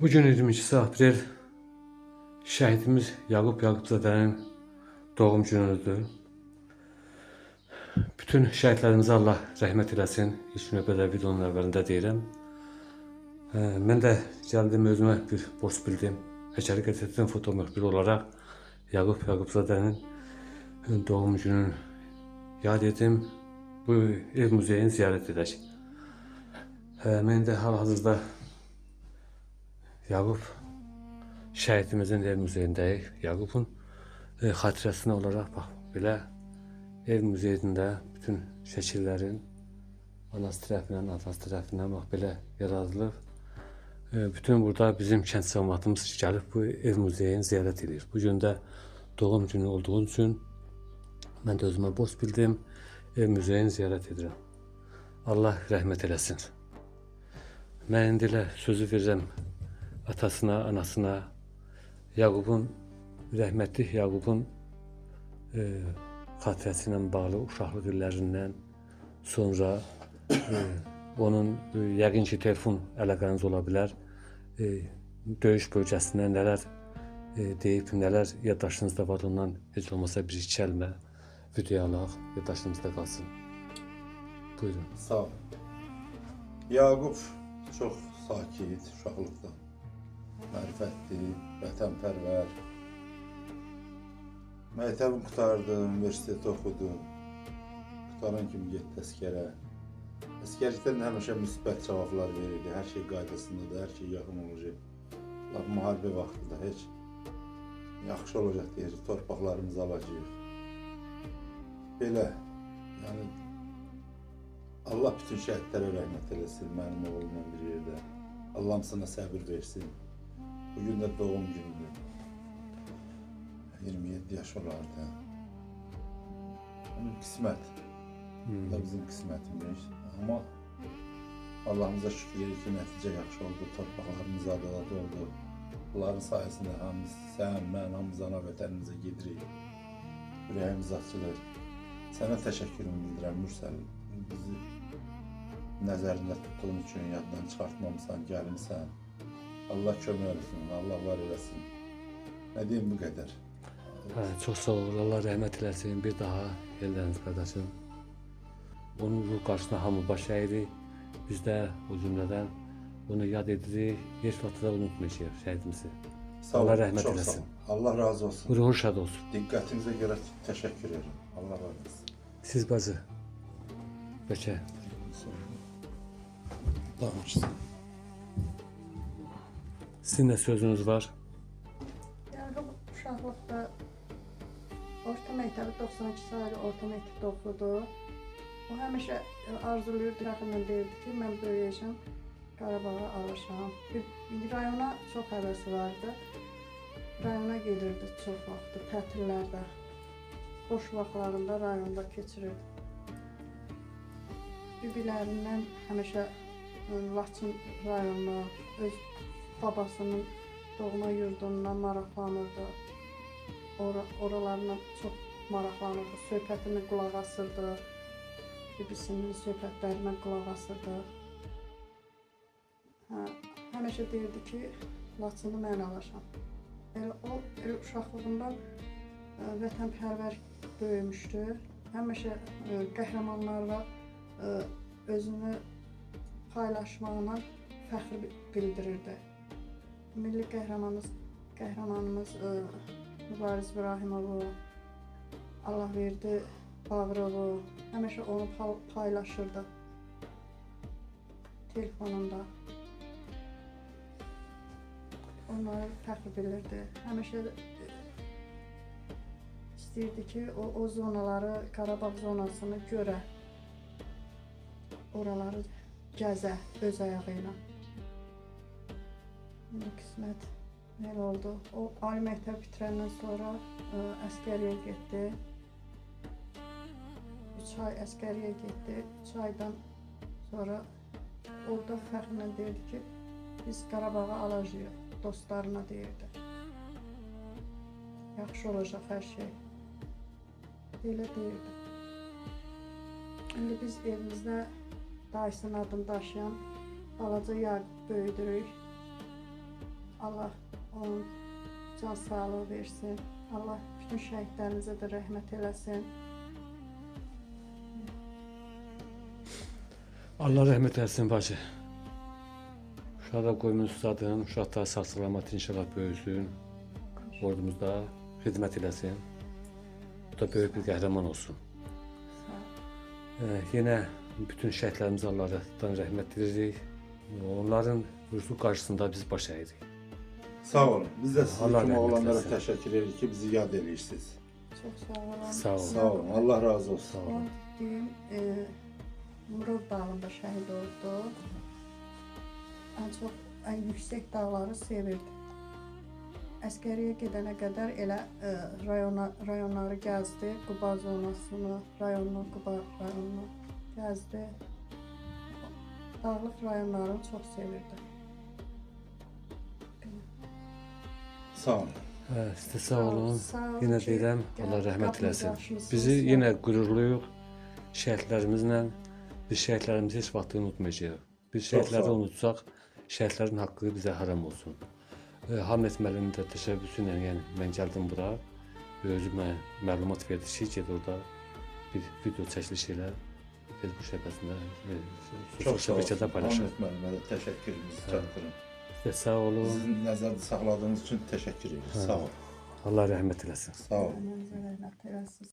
Bugün 22 aprel şəhidimiz Yaqub Yaqubzadənin doğum günüdür. Bütün şəhidlərimizə Allah rəhmət eləsin. İlk növbədə videonun əvvəlində deyirəm. Mən də gəldim özümə bir borc bildim. Həkəri qəzetinin foto müxbiri olaraq Yaqub Yaqubzadənin doğum gününü yad edim. Bu ev muzeyini ziyarət edək. Mən də hal-hazırda Yaqub şəhidimizin ev muzeyindəyik. Yaqubun xatirəsinə olaraq bax belə ev muzeyində bütün şəkillərin anası tərəfindən, atası tərəfindən bax belə yaradılıb. Bütün burada bizim kənd cəmaatımız gəlib bu ev muzeyini ziyarət edir. Bu gün də doğum günü olduğu üçün mən də özümə borc bildim. Ev muzeyini ziyarət edirəm. Allah rəhmət eləsin. Mən indi elə sözü verirəm atasına, anasına, Yaqubun, rəhmətli Yaqubun xatirəsi ilə bağlı uşaqlıq illərindən sonra onun yəqin ki, telefon əlaqəniz ola bilər. Döyüş bölgəsindən nələr deyib, nələr yaddaşınızda var, ondan heç olmasa bir iki kəlmə videoya alaq, yaddaşınızda qalsın. Buyurun. Sağ ol. Yaqub çox sakit uşaqlıqdan. Mərifətli, vətənpərvər. Məktəbi qurtardı, universitetdə oxudu. Qurtaran kimi getdi əskərə. Əskərlikdən də həmişə müsbət cavablar verirdi. Hər şey qaydasındadır, hər şey yaxın olacaq. Lap müharibə vaxtı da heç yaxşı olacaq deyir, torpaqlarımızı alacağıq. Belə, yəni Allah bütün şəhidlərə rəhmət eləsin, mənim oğlumla bir yerdə. Allahım sana səbir versin. Bugün də doğum günüdür. 27 yaş olardı. Onun qismət. Bu da bizim qismətimiz. Amma Allahımıza şükür edir ki, nəticə yaxşı oldu, torpaqlarımız azad oldu. Bunların sayəsində hamımız, sən, mən, hamımız ana vətənimizə gedirik. Ürəyimiz açılır. Sənə təşəkkürümü bildirəm Mürsəl. Bizi nəzərində tutduğun üçün yaddan çıxartmamısan, gəlmisən. Allah kömək olsun, Allah var eləsin. Nə deyim bu qədər. Hə, çox sağ ol. Allah rəhmət eləsin. Bir daha Eldəniz qardaşım. Onun ruh qarşısına hamı baş əyirik. Biz də o cümlədən onu yad edirik. Heç vaxt da unutmayacağıq şəhidimizi. Sağ ol, Allah rəhmət çox sağ eləsin. ol. Allah razı olsun. Ruhu şad olsun. Diqqətinizə görə təşəkkür edirəm. Allah razı olsun. Siz bacı. Bəlkə Danışsın. sizin də sözünüz var. Yaqub uşaqlıqda orta məktəbi 92 saylı orta məktəbdə oxudu. O həmişə arzulayırdı, fəxrlə deyirdi ki, mən böyüyəcəm, Qarabağa alışam. Bir rayona çox həvəsi vardı. Rayona gedirdi çox vaxtı, tətillərdə. Boş vaxtlarında rayonda keçirirdi. Bibilərindən həmişə Laçın rayonuna, öz babasının doğma yurdundan maraqlanırdı. Oralarla çox maraqlanırdı. Söhbətinə qulaq asırdı. Bibisinin söhbətlərinə qulaq asırdı. Hə, həmişə deyirdi ki, Laçını mən alacağam. Elə o elə uşaqlığından vətənpərvər böyümüşdü. Həmişə qəhrəmanlarla özünü paylaşmaqla fəxr bildirirdi. Milli qəhrəmanımız Mübariz İbrahimovu, Allahverdi Bağırovu həmişə onu paylaşırdı telefonunda. Onları fəxr bilirdi. Həmişə istəyirdi ki, o zonaları, Qarabağ zonasını görə, oraları gəzə öz ayağı ilə. İndi qismət elə oldu. O ali məktəb bitirəndən sonra əskəriyə getdi. 3 ay əskəriyə getdi. 3 aydan sonra orada fəxrlə deyirdi ki, biz Qarabağı alacağıq. Dostlarına deyirdi. Yaxşı olacaq hər şey. Elə deyirdi. İndi biz evimizdə dayısının adını daşıyan balaca Yaqub böyüdürük. Allah onun can sağlığı versin. Allah bütün şəhidlərimizə də rəhmət eləsin. Allah rəhmət eləsin bacı. Uşağı da qoymun susadın, uşaq da sağ salamat inşallah böyüsün. Ordumuzda xidmət eləsin. Bu da böyük bir qəhrəman olsun. Sağ ol. Yenə bütün şəhidlərimizə Allahdan rəhmət diləyirik. Onların hüzuru qarşısında biz baş əyirik. Sağ olun. Biz də sizin Allah kimi rəhmət oğlanlara eləsin. təşəkkür edirik ki, bizi yad edirsiniz. Çox sağ olun. Sağ olun. Sağ olun. Allah razı olsun. Sağ olun. Onun dediyim Murov dağında şəhid oldu. Ən çox ən yüksək dağları sevirdi. Əskəriyə gedənə qədər elə rayonları gəzdi. Quba zonasını, rayonunu, Quba rayonunu gəzdi. Dağlıq rayonlarını çox sevirdi. Sağ olun. Hə, sizə sağ olun. Sağ olun Yenə ki, deyirəm, Allah gəlib rəhmət qapımızı eləsin. açmısınız. Bizi Sağ yenə qürurluyuq şəhidlərimizlə. Biz şəhidlərimizi heç vaxt unutmayacağıq. Biz Çox sağ şəhidləri olun. unutsaq, şəhidlərin haqqı bizə haram olsun. Hamid müəllimin də təşəbbüsü ilə, yəni mən gəldim bura. Özü mənə məlumat verdi ki, get orada bir video çəkiliş elə Facebook səhifəsində, sosial Çox sağ olun. şəbəkədə paylaşır. Ahmet müəllimə də təşəkkürümüzü çatdırın. Sizə sağ olun. Sizin nəzərdə saxladığınız üçün təşəkkür edirik. Sağ olun. Allah rəhmət eləsin. Sağ olun. Rəhmət eləsin.